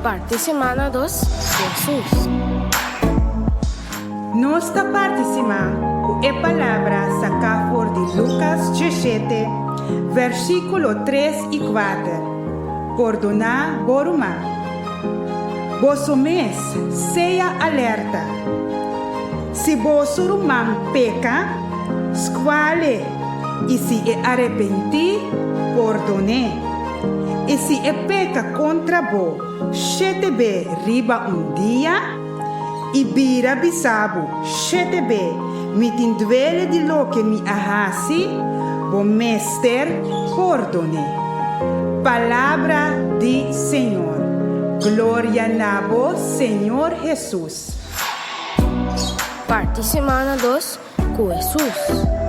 Parti siman 2 ku Hesus. Nos ta parti siman ku e palabra saká for di Lukas 17, versíkulo 3 i 4, Pordoná bo ruman. Boso mes sea alerta. Si boso ruman peka, skual'e, i si e arepentí, pordon'é. I si e peka kontra bo shete be riba un dia, i bira bisa bo shete be, Mi tin duele di loke mi a hasi, bo mester pordon'é. Palabra di Señor. Gloria na bo, Señor Hesus. Parti semana 2 ku Hesus.